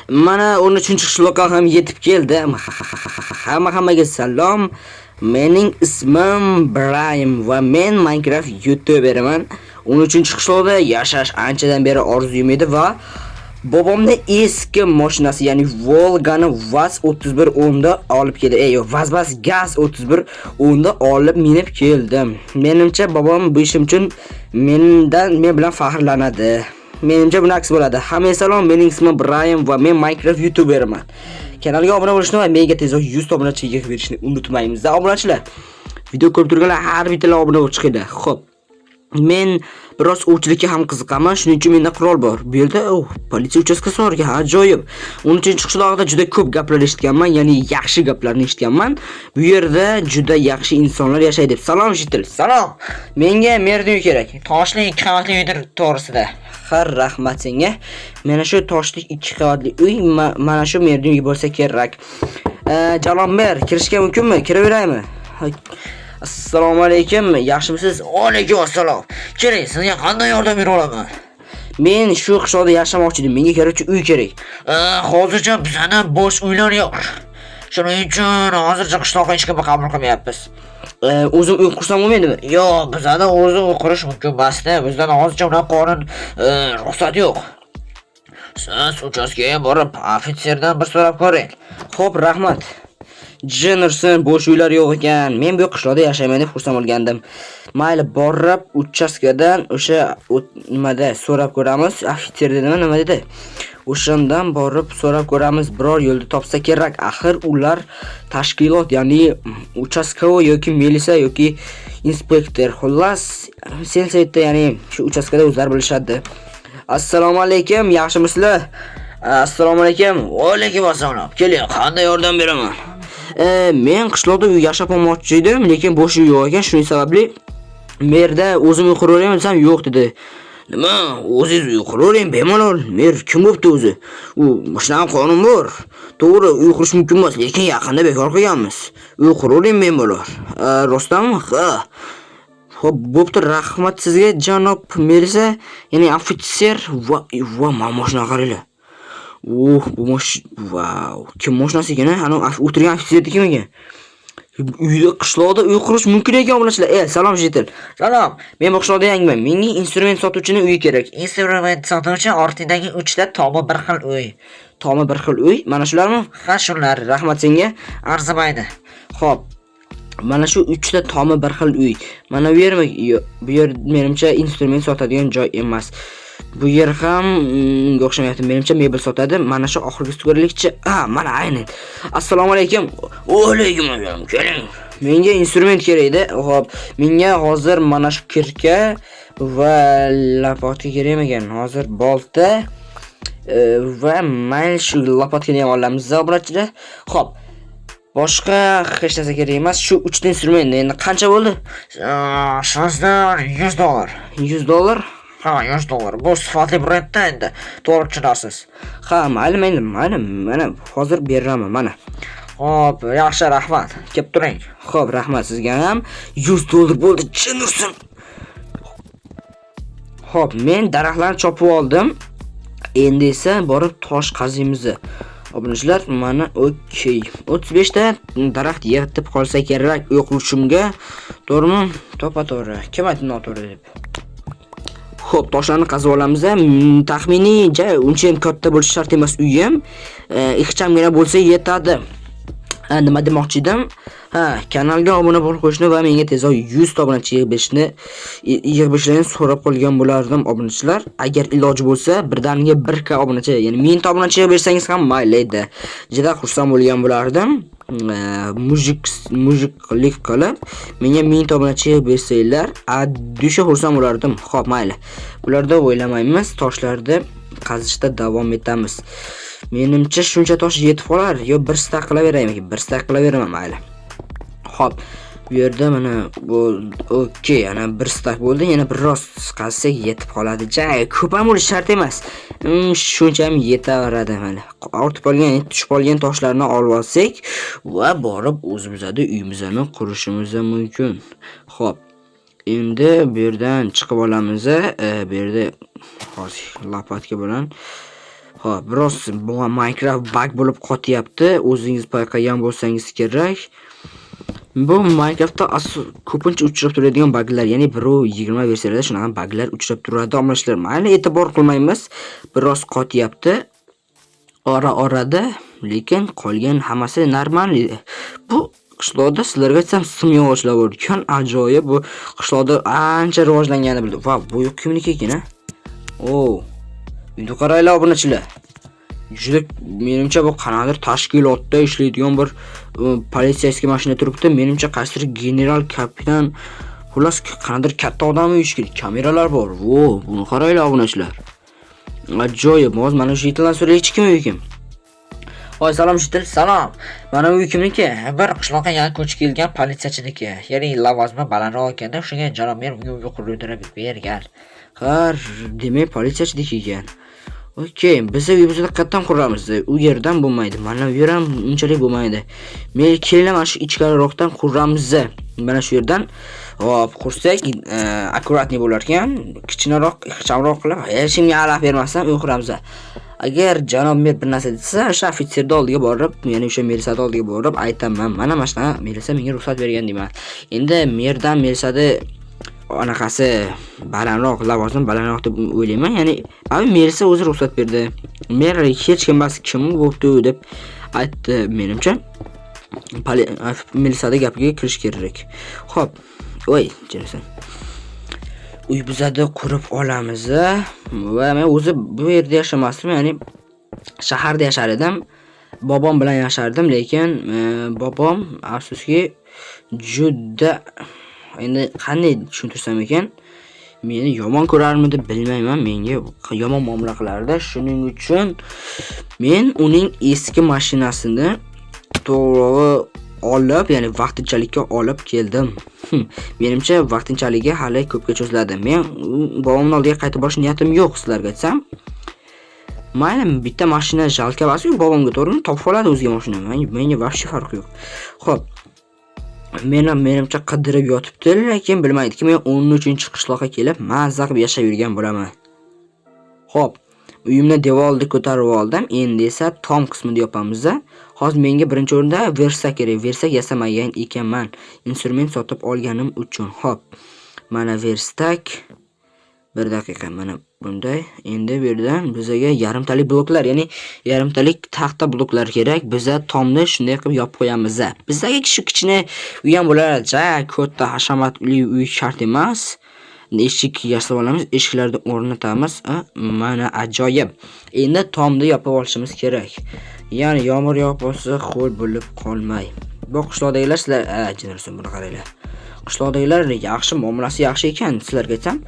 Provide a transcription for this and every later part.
Mana 13-qishloqqa ham yetib keldim. Hammaga salom. Mening ismim Brayim va men Minecraft YouTuberman. 13-qishloqda yashash anchadan beri orzuyim edi va bobomni eski mashinasi, ya'ni Volgani VAZ 3110 da olib keldi. Ey, yo'q, VAZ bas GAZ 3110 da olib minib keldim. Menimcha, bobom bu ishim uchun men bilan faxrlanadi. Menimcha, buni aksi bo'ladi. Hammaga salom, mening ismim Brayim va men Minecraft YouTuberman. Kanalga obuna bo'lishni va menga tezroq 100 ta obunachi yig'ib berishni unutmaymiz. Obunachilar. Video ko'rib turganlar har bittalar obuna bo'lib chiqinglar. Xo'p. Men biroz ovchilikka ham qiziqaman, shuning uchun menda qurol bor. Bu yerda, oh, politsiya uchastkasi bor ekan, ajoyib. 13-qishloqda juda ko'p gaplar eshitganman, ya'ni yaxshi gaplarni eshitganman. Bu yerda juda yaxshi insonlar yashaydi deb. Salom, житель. Salom. Menga merni uyi kerak. Toshli ikki qavatli uydir to'g'risida. Ha, rahmat senga. Mana shu toshli ikki qavatli uy, mana shu merni uyi bo'lsa kerak. Jalol mer, kirishga mumkinmi? Kiraveraymi? Assalomu alaykum, yaxshimisiz? Alaykum assalom. Keling, sizga qanday yordam bera olaman? Men shu qishloqda yashamoqchi edim. Menga короче uy kerak. Hozircha bizani bo'sh uylar yo'q. Shuning uchun hozircha qishloqqa hech kimni qabul qilmayapmiz. O'zim uy qursam bo'lmaydimi? Yo'q, bizada o'zi uy qurish mumkin emasda. Bizdan hozircha unaqa qonun, ruxsat yo'q. Siz uchastkaga borib, ofitserdan bir so'rab ko'ring. Xo'p, rahmat. Jennerson, bo'sh uylar yo'q ekan. Men bu qishloqda yashayman deb xursand bo'lgandim. Mayli, borib uchastkadan o'sha nimada so'rab ko'ramiz. Ofitser dedimi, nima dedi? O'shandan borib so'rab ko'ramiz, biror yo'lda topsa kerak. Axir ular tashkilot, ya'ni участковый yoki milisa yoki inspektor. Xullas, senseyda, ya'ni shu uchastkada o'zlari bilishadi. Assalomu alaykum, yaxshimisizlar? Assalomu alaykum. Va alaykum assalom. Keling, qanday yordam beraman? Men qishloqda uy yashab olmoqchi edim, lekin bo'sh uy yo'q ekan, shuning sababli merda o'zim uy quraveraymi desam, yo'q dedi. Nima, o'zingiz uy quravering bemalol. Mer kim bo'pti o'zi? U shunaqa qonun bor. To'g'ri, uy qurish mumkin emas, lekin yaqinda bekor qilganmiz. Uy quravering bemalol. Rostdanmi? Ha. Xo'p, bo'pti, rahmat sizga, janob milisa, ya'ni ofitser. Va mana mashinani qaranglar. Uh, bu vau, kim mashinasi ekan, a? Ana o'tirgan ofitsernikimi ekan? Uyda, qishloqda uy qurish mumkin ekan, obunachilar. E, salom, житель. Salom. Men bu qishloqda yangiman. Menga instrument sotuvchini uyi kerak. Instrument sotuvchi ortingdagi uchta tomi bir xil uy. Tomi bir xil uy, mana shularmi? Ha, shular. Rahmat senga. Arzimaydi. Xo'p. Mana shu uchta tomi bir xil uy. Mana bu yermi? Yo'q, bu yer menimcha instrument sotadigan joy emas. Bu yer ham unga o'xshamayapti. Menimcha, mebel sotadi. Mana shu oxirgisi ko'raylikchi. Ha, mana aynan. Assalomu alaykum. Va alaykum assalom. Keling. Menga instrument kerak edi. Xo'p, menga hozir mana shu кирка va лопатка kerak ekan. Hozir bolta, va mayli, shu лопатка ni ham olamiz, obunachilar. Xo'p. Boshqa hech narsa kerak emas. Shu uchta instrument endi qancha bo'ldi? Sizdan 100 dollar. 100 dollar? Ha, 100 dollar. Bu sifatli brendda endi. To'g'ri tushunasiz. Ha, mayli, mayli, mayli. Mana hozir beraman, mana. Xo'p, yaxshi, rahmat. Kelib turing. Xo'p, rahmat sizga ham. 100 dollar bo'ldi, jin ursin. Xo'p, men daraxtlarni chopib oldim. Endi esa borib tosh qaziymiz. Obunachilar, mana, okey. 35 ta daraxt yetib qolsa kerak uy qurishimga. To'g'rimi? To'ppa-to'g'ri. Kim aytdi noto'g'ri deb? Xo'p, toshlarni qazib olamiz. Taxminiy ja uncha ham katta bo'lishi shart emas uyim. Ixchamgina bo'lsa yetadi. Ha, nima demoqchi edim? Ha, kanalga obuna bo'lib qo'yishni va menga tezroq 100 ta obunachi yig'ib berishlarini so'rab qolgan bo'lardim, obunachilar. Agar iloji bo'lsa, birdaniga 1K obunachi, ya'ni 1000 ta obunachi yig'ib bersangiz ham mayli edi. Juda xursand bo'lgan bo'lardim. Мужик lik qilib menga 1000 ta obunachi yig'ib bersanglar, dusha xursand bo'lardim. Xo'p, mayli. Bularda o'ylamaymiz, toshlarni qazishda davom etamiz. Menimcha, shuncha tosh yetib qolar, yo bir стак qilaveraymi? Bir стак qilaveraman, mayli. Xo'p, bu yerda mana bu, okey, yana bir стак bo'ldi, yana biroz qazsak yetib qoladi. Ja, ko'p ham bo'lishi shart emas. Shuncha ham yetaveradi mana. Ortib qolgan, tushib qolgan toshlarni olib olsak va borib o'zimizni uyimizni qurishimiz mumkin. Xo'p. Endi bu yerdan chiqib olamiz. Bu yerda hozir лопатка bilan. Xo'p, biroz bu Minecraft bug bo'lib qotyapti. O'zingiz payqagan bo'lsangiz kerak. Bu Minecraftda ko'pincha uchrab turadigan buglar, ya'ni 1.20 versiyalarda shunaqa buglar uchrab turadi. Obunachilar, mayli, e'tibor qilmaymiz. Biroz qotyapti ora-orada, lekin qolgan hammasi normal. Bu qishloqda, sizlarga aytsam, simyog'ochlar bor ekan, ajoyib. Bu qishloqda ancha rivojlanganini bildim. Va bu yoq kimniki ekan, a? O, uyni qaranglar, obunachilar. Juda, menimcha, bu qanaqadir tashkilotda ishlaydigan bir полицейский mashina turibdi. Menimcha, qaysidir general, kapitan, xullas, qanaqadir katta odam uyi kerak. Kameralar bor. Vo, buni qaranglar, obunachilar. Ajoyib. Hozir mana shu yerdan so'raychi, kim uyi kim? Voy, salom, житель, salom. Mana uy kimniki? Bir qishloqqa yangi ko'chib kelgan politsiyachiniki. Ya'ni lavozimi balandroq ekanda, shunga janob mer unga uy qurdirib bergan. Ha, demak, politsiyachiniki ekan. Okey, biz uyimizni qayerdan quramiz? U yerdan bo'lmaydi. Mana bu yer ham unchalik bo'lmaydi. Men kelinglar, mana shu ichkariroqdan quramiz. Mana shu yerdan. Hop, qursak, аккуратный bo'lar ekan. Kichkinaroq, ixchamroq qilib, hech kimga alaf bermasdan uy quramiz. Agar janob mer bir narsa desa, o'sha ofitserni oldiga borib, ya'ni o'sha melisani oldiga borib aytaman. Mana shunaqa melisa menga ruxsat bergan deyman. Endi merdan melisani anaqasi balandroq, lavozim balandroq deb o'ylayman. Ya'ni, abi, melisa o'zi ruxsat berdi. Mer hech kim emas, kim bo'pti deb aytdi menimcha. Melisada gapiga kirish kerak. Xo'p. Voy, jinasan. Uy bizada qurib olamiz va men o'zi bu yerda yashamasdim, ya'ni shaharda yashar edim. Bobom bilan yashardim, lekin bobom, afsuski, juda, endi qanday tushuntirsam ekan, meni yomon ko'rarmidi, bilmayman, menga yomon muomala qilardi. Shuning uchun men uning eski mashinasini to'g'ri olib, ya'ni vaqtinchalikka olib keldim. Menimcha, vaqtinchaligi hali ko'pga cho'ziladi. Men bobomning oldiga qaytib borish niyatim yo'q, sizlarga aytsam. Mayli, bitta mashina жалко emas-ku bobomga, to'g'rimi? Topib oladi o'ziga mashina. Menga вообще farqi yo'q. Xo'p. Men ham, menimcha, qidirib yotibdi, lekin bilmaydiki, men 13-qishloqqa kelib, mazza qilib yashab yurgan bo'laman. Xo'p, uyimni devorni ko'tarib oldim. Endi esa tom qismini yopamiz. Hozir menga birinchi o'rinda верстак kerak. Верстак yasamagan ekanman, instrument sotib olganim uchun. Xo'p, mana верстак. Bir daqiqa, mana bunday. Endi bu yerdan bizaga yarimtalik bloklar, ya'ni yarimtalik taxta bloklar kerak. Biza tomni shunday qilib yopib qo'yamiz. Bizaga shu kichkina uy ham bo'ladi. Ja, katta hashamatli uy shart emas. Eshik yasab olamiz, eshiklarni o'rnatamiz. Mana, ajoyib. Endi tomni yopib olishimiz kerak. Ya'ni yomg'ir yog'ib qolsa, ho'l bo'lib qolmay. Bu qishloqdagilar sizlar, jinarsin, buni qaranglar. Qishloqdagilar yaxshi, muomalasi yaxshi ekan, sizlarga aytsam.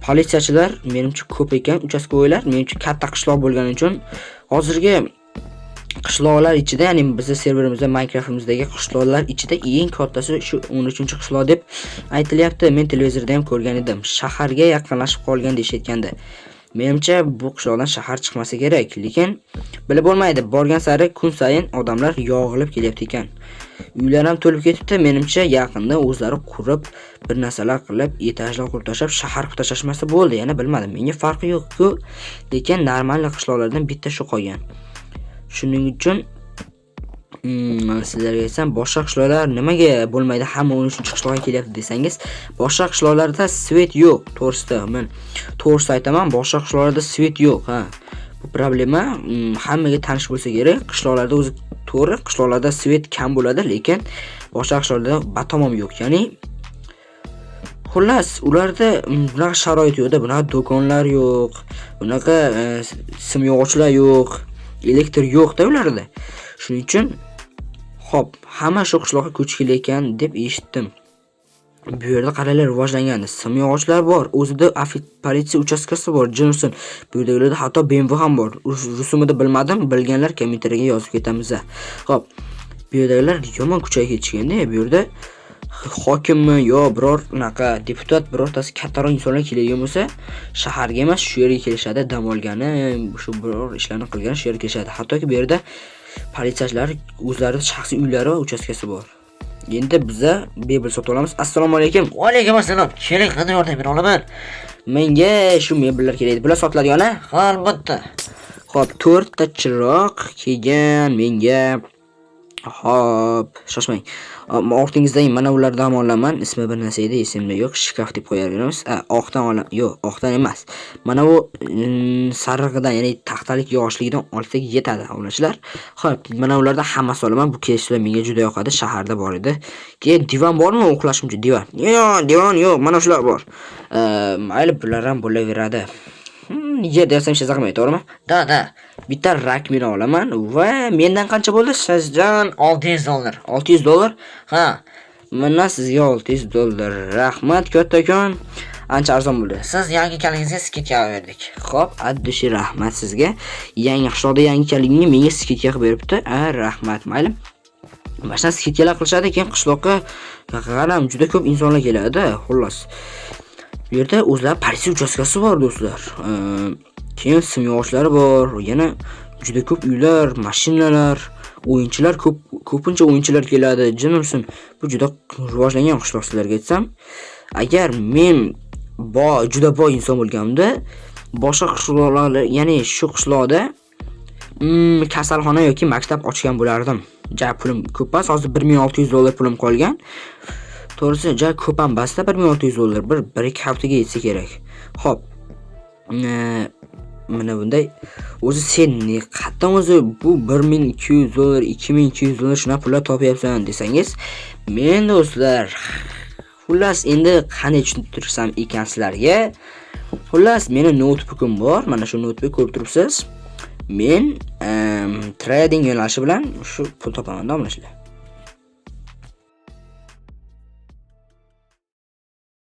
Politsiyachilar menimcha ko'p ekan, участковой lar menimcha katta qishloq bo'lgani uchun hozirgi qishloqlar ichida, ya'ni bizni serverimizda, Minecraftimizdagi qishloqlar ichida eng kattasi shu 13-qishloq deb aytilyapti. Men televizorda ham ko'rgan edim. Shaharga yaqinlashib qolgan deyishayotgandi. Menimcha, bu qishloqdan shahar chiqmasa kerak, lekin bilib bo'lmaydi. Borgan sari, kun sayin odamlar yog'ilib kelyapti ekan. Uylar ham to'lib ketibdi. Menimcha, yaqinda o'zlari qurib, bir narsalar qilib, etajlar qurib tashlab, shahar qilib tashlashmasa bo'ldi. Yana bilmadim. Menga farqi yo'q-ku, lekin normal qishloqlardan bitta shu qolgan. Shuning uchun sizlarga aytsam, boshqa qishloqlar nimaga bo'lmaydi, hamma 13-qishloqqa kelyapti desangiz, boshqa qishloqlarda свет yo'q, to'g'risida. Men to'g'risini aytaman, boshqa qishloqlarda свет yo'q, ha. Bu problema hammaga tanish bo'lsa kerak. Qishloqlarda o'zi, to'g'ri, qishloqlarda свет kam bo'ladi, lekin boshqa qishloqlarda batamom yo'q. Ya'ni xullas, ularda bunaqa sharoit yo'qda, bunaqa do'konlar yo'q, bunaqa simyog'ochlar yo'q, elektr yo'qda ularda. Shuning uchun, xo'p, hamma shu qishloqqa ko'chib kelayotgan deb eshitdim. Bu yerda qaranglar, rivojlangan. Simyog'ochlar bor, o'zida politsiya uchastkasi bor, jinsin. Bu yerdagilarda hatto BMW ham bor. Rusumida bilmadim, bilganlar kommentariyaga yozib ketamiz. Xo'p, bu yerdagilar yomon kuchayib ketishganda, bu yerda hokimmi yo biror unaqa deputat, birortasi kattaroq insonlar keladigan bo'lsa, shaharga emas, shu yerga kelishadi, dam olgani, shu biror ishlarni qilgani shu yerga kelishadi. Hattoki bu yerda politsiyachilar o'zlari shaxsiy uylari va uchastkasi bor. Endi biza mebel sotib olamiz. Assalomu alaykum. Va alaykum assalom. Keling, qanday yordam bera olaman? Menga shu mebellar kerak edi. Bular sotiladigan, a? Ha, albatta. Xo'p, 4 ta chiroq keyin menga. Xo'p, shoshmang. Ortingizdagi mana ulardan ham olaman. Ismi bir narsa edi, esimda yo'q. Shkaf deb qo'yaveramiz. Ha, oqdan olaman. Yo'q, oqdan emas. Mana bu sarig'idan, ya'ni taxtalik yog'ochligidan olsak yetadi, obunachilar. Xo'p, mana ulardan hammasi olaman. Bu kelishlar menga juda yoqadi. Shaharda bor edi. Keyin divan bormi uxlashim uchun divan? Yo'q, divan yo'q, mana shular bor. Mayli, bular ham bo'laveradi. Yer desam hech qilmaydi, to'g'rimi? Да, да. Bitta раковина olaman va mendan qancha bo'ldi? Sizdan 600 dollar. 600 dollar. Ha. Mana sizga 600 dollar. Rahmat kattakon. Ancha arzon bo'ldi. Siz yangi ekanligingizga скидка berdik. Xo'p, от души rahmat sizga. Yangi qishloqda yangi ekanligimga menga скидка qilib beribdi. A, rahmat, mayli. Mana shunaqa скидка lar qilishadi, keyin qishloqqa g'aram juda ko'p insonlar keladi, xullas. Bu yerda o'zlari politsiya uchastkasi bor, do'stlar. Keyin simyog'ochlari bor, yana juda ko'p uylar, mashinalar, o'yinchilar ko'p, ko'pincha o'yinchilar keladi. Jin ursin, bu juda rivojlangan qishloq sizlarga aytsam. Agar men juda boy inson bo'lganimda, boshqa qishloqlar, ya'ni shu qishloqda kasalxona yoki maktab ochgan bo'lardim. Ja pulim ko'p emas, hozir 1600 dollar pulim qolgan. To'g'risi, ja ko'p ham emasda 1600 dollar bir ikki haftaga yetsa kerak. Xo'p. Mana bunday o'zi sen qayerdan o'zi bu 1200 dollar, 2200 dollar shunaqa pullar topyapsan desangiz, men, do'stlar, xullas, endi qanday tushuntirsam ekan sizlarga? Xullas, meni noutbukim bor. Mana shu noutbuk ko'rib turibsiz. Men trading yo'nalishi bilan shu pul topaman, mana shular.